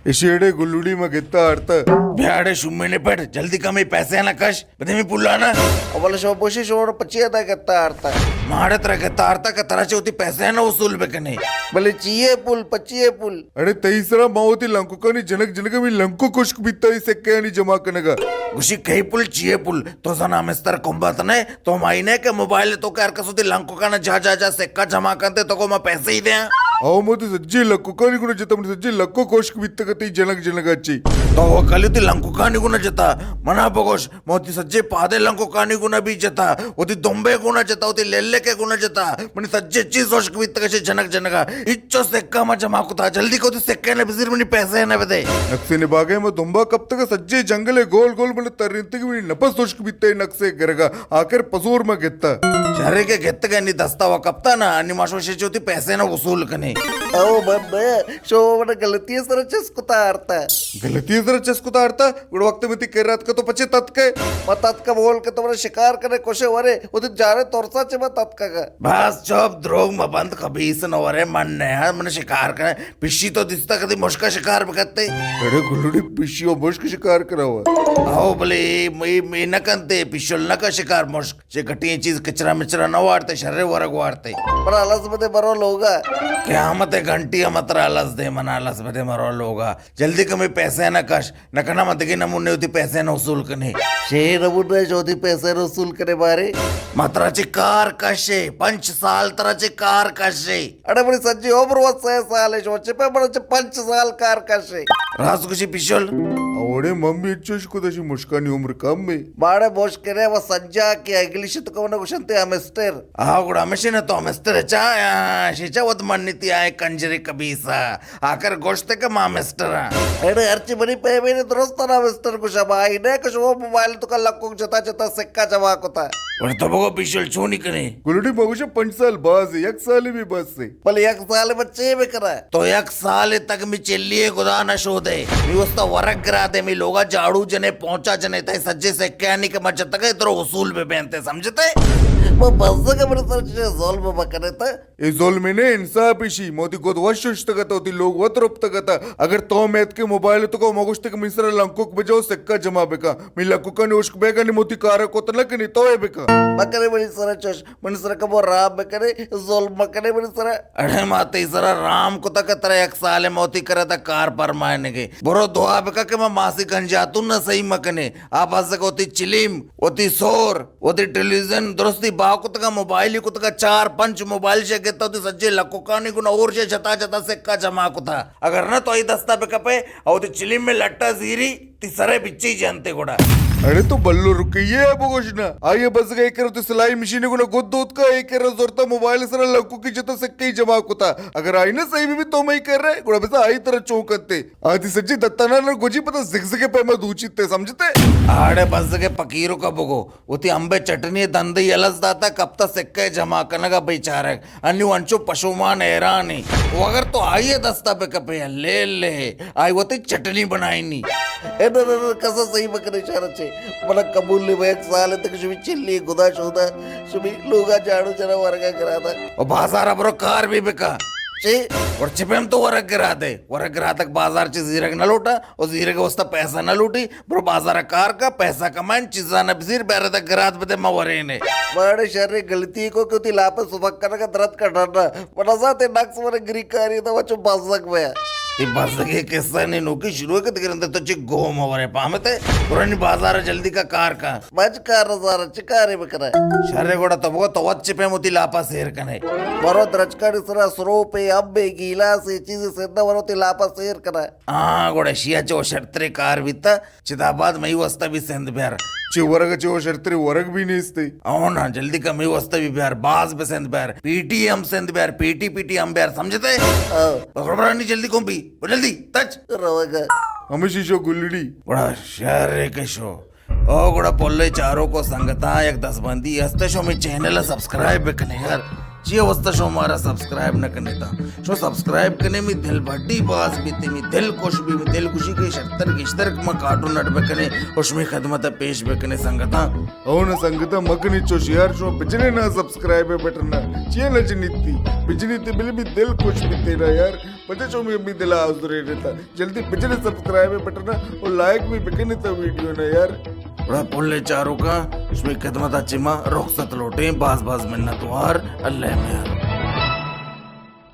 اشی اڑے گلوڑی ما گتا آرتا۔ بیاڑے شومے نے پٹ، جلدی کمے پیسے نہ کش، بدے می پولانا۔ اول شو پوشی شوڑ پچی ادا گتا آرتا۔ ماڑے ترا گتا آرتا کہ ترا چے وتی پیسے نہ وصول بکنے۔ بلے چیے پول، پچیے پول۔ اڑے تئی سرا ما وتی لنککانی جنک جنک می لنکک خشک بیتا ای سکیانی جمع کنگا۔ گوشی کئی پول چیے پول؟ تو زنا مستر کمبت نے؟ تو مائی نے کہ موبائل تو کہ ہر کس وتی لنککانا جا جا جا سکہ جمع کنتے تو کو ما پیسے ہی دیاں۔ او موتی سجی لنککانی گنا جتا، منی سجی لنکک خشک بیتگ تئی جنک جنک اچی۔ تو کلی تی لنککانی گنا جتا، منا بگوش۔ موتی سجے پادے لنککانی گنا بھی جتا، وتی دمبے گنا جتا، وتی لیلکے گنا جتا، منی سجے چیز خشک بیتگ اچی جنک جنگا۔ اچو سکہ ما جمع کتا، جلدی کو تی سکہ نہ بزیر منی پیسے نہ بدے۔ نقصے نے باگے ما دمبا کپتگ سجے جنگلے گول گول من ترینتگ منی نفس خشک بیتے نقصے گرگا۔ آخر پزور ما گتا۔ شرے کے گتگ انی دستا و کپتا نا، انی ما شوشے چوتی پیسے نہ وصول کنے۔ او بندے، شو من غلطی سر چس کتا آرتا۔ غلطی سر چس کتا آرتا؟ گڑا وقت میں تی کر رات کا تو پچے تتکے۔ ما تتکا بول کہ تو من شکار کنے کوشے ورے، وہ تی جانے تورسا چے ما تتکا کا۔ بس چپ، دروگ ما بند خبیث نہ ورے، من نہ من شکار کنے۔ پشی تو دستا کدی مشکا شکار بکتے؟ اڑے گلوڑی پشی و مشک شکار کرا ہوا۔ آو بلے مئی مئی نہ کنتے، پشل نہ کا شکار مشک۔ چے گٹی چیز کچرا مچرا نہ وارتے، شرے ورگ وارتے۔ پر الس بدے مرو لوگا۔ قیامت گھنٹی ہم ترا الس دے، من الس بدے مرو لوگا۔ جلدی کمے پیسے نہ کش، نہ کنا ما دگے نمونے ہوتی پیسے نہ وصول کنے۔ شے نمونے جو ہوتی پیسے نہ وصول کنے بارے۔ ما ترا چے کار کشے، پنچ سال ترا چے کار کشے۔ اڑے منی سجی عمر و سئے سال ہے، شو چے پہ من چے پنچ سال کار کشے۔ راست گوشی پشل۔ اوڑے من بھی اچوش کو دشی مشکانی عمر کم ہے۔ ماڑے مشکنے و سجا کہ انگلش تو کو نہ گوشنتے ہمسٹر۔ آ گڑا ہمشے نہ تو ہمسٹر چا، آ، شی چا وت منتی آئے کنجرے کبیسا۔ آخر گوشت کہ ما مسٹر ہاں۔ اڑے ہرچی منی پیمے نے درست نہ مسٹر گوشا، ما آئی نے کہ شما موبائل تو کا لکوک جتا جتا سکا جمع کتا۔ اور تو بگو پیشل چونی کنے؟ گلڑی ما گوشا پنچ سال باز ہے، یک سال بھی بس ہے۔ بلے یک سال بچے بکنا۔ تو یک سال تک می چلی گدا نہ شودے۔ می وستا ورگ گرا دے، می لوگا جاڑو جنے پہنچا جنے، تئی سجے سکیانی کہ ما جتگے درو وصول بہ بینتے، سمجھتے؟ ما بزگ بر سر چے ظلم بکنے تا۔ اے ظلم نے انصاف ایشی، موتی گد وش ششتگتا، وتی لوگ وت رپتگتا۔ اگر تو میت کے موبائل تو کو مگوشتے کہ من سر لنکوک بجاؤ سکا جمع بکا، من لنکوکانی اشک بیگا نی موتی کارا کوت نہ کنی تو اے بکا۔ مکنے منی سر چش، منی سر کبو رام بکنے، ظلم مکنے منی سر۔ اڑے ما تئی سر رام کتا کہ ترا یک سال موتی کرا تا کار پرمائنگے۔ برو دعا بکا کہ ما ماسی گنجاتون نہ صحیح مکنے۔ آ بزگ وتی چلیم، وتی سور، وتی ٹیلیویژن درستی باو کتگا، موبائلی کتگا، چار پنچ موبائل شے گتا، وتی سجے لکوکانی گنا اور شے جتا جتا سکا جمع کتا۔ اگر نہ تو ای دستا بکپے، او وتی چلیم میں لٹا زیری، تی سرے بچی جانتے گڑا۔ اڑے تو بلو رکیے ابو گوشنا۔ آئیے بزگا ایک کرو تی سلائی مشین گنا گد دوت کا، ایک کرو زورتا موبائل سرا لکوکی جتا سکے جمع کتا۔ اگر آئی نہ صحیح بھی تو میں کر رہے، گڑا بس آئی طرح چون کرتے۔ آدی سجی دتانا نہ گوجی پتا زگزگے پیما دوچی تے سمجھتے۔ آڑے بزگے پکیرو کا بگو، وتی امبے چٹنی دندے یلس داتا کپتا سکے جمع کنگا بیچارگ۔ انیو انچو پشومان حیرانی۔ و اگر تو آئیے دستا بکپے، لے لے، آئی وتی چٹنی بنائینی۔ اے نہ، نہ، نہ، کسا صحیح بکنے شارچے۔ منا قبول نہیں، میں ایک سال تک شمی چلی گدا شودا، شمی لوگا جاڑو جنا ورگا کراتا۔ و بازار برو کار بھی بکا۔ چی؟ اور چپیم تو ورگ گرا دے۔ ورگ گرا تک بازار چی زیرگ نہ لوٹا، او زیرگ واسطہ پیسہ نہ لوٹی، برو بازار کار کا، پیسہ کمائن، چیزاں نہ بزیر، بیرے تک گرات بدے ما ورینے۔ ماڑے شر غلطی کو کہ تی لاپے سبک کنگا درد کا ڈرنا۔ ورنہ ذات نقص ورے گری کاری دا وچو بزگ بیا۔ تی بزگے قصہ نے نوکی شروع کے دگرندے تو چی گو مورے پامتے۔ برو نی بازار جلدی کا کار کا۔ مچ کار نزارہ، چہ کارے بکنئے؟ شرے گڑا تو بگو تو وت چہ پیم وتی لاپا سیر کنئے۔ برو درچکانی سرا سروپے، امبے، گیلاسے، چیزے سندہ ورو وتی لاپا سیر کنئے۔ آں، گڑا اشیا چہ وشرترے کار بیتا، چدا بعد مئی واسطہ بھی سند بیار۔ چہ ورگ چہ وشرترے ورگ بھی نیستے۔ او نا، جلدی کا مئی واسطہ بھی بیار، باز بھی سند بیار، پیٹی ہم سند بیار، پیٹی پیٹی ہم بیار، سمجھتے؟ او۔ پکڑ برانی جلدی کون بھی، وہ جلدی، تچ۔ روگا۔ ہمیشی شو گلڑی۔ گڑا شرے کشو۔ او گڑا پلے چاروکو سنگتاں یک دستبندی ہست، شو می چینل سبسکرائب بکنے یار۔ چیا واسطہ شما مارا سبسکرائب نہ کنے تا؟ شما سبسکرائب کنے، می دل بڈی باز بیتے، می دل خوش بی، می دل خوشی کہ شرتر گیشتر ما کارٹون اڈ بکنے اور شمی خدمت پیش بکنے سنگتاں۔ او نا سنگتاں، مکنی چوش یار، شما بجنے نا سبسکرائب بٹن نا، چیا نہ جنیتی؟ بجنیتی بلے می دل خوش بیتے نا یار، پچے شما می دل آزرے رہتا۔ جلدی بجنے سبسکرائب بٹن نا اور لائک بھی بکنے تا ویڈیو نا یار۔ بڑا پلے چاروکاں، شمی خدمت چی ما رخصت لوٹیں، باز باز منت وار، اللہ میار۔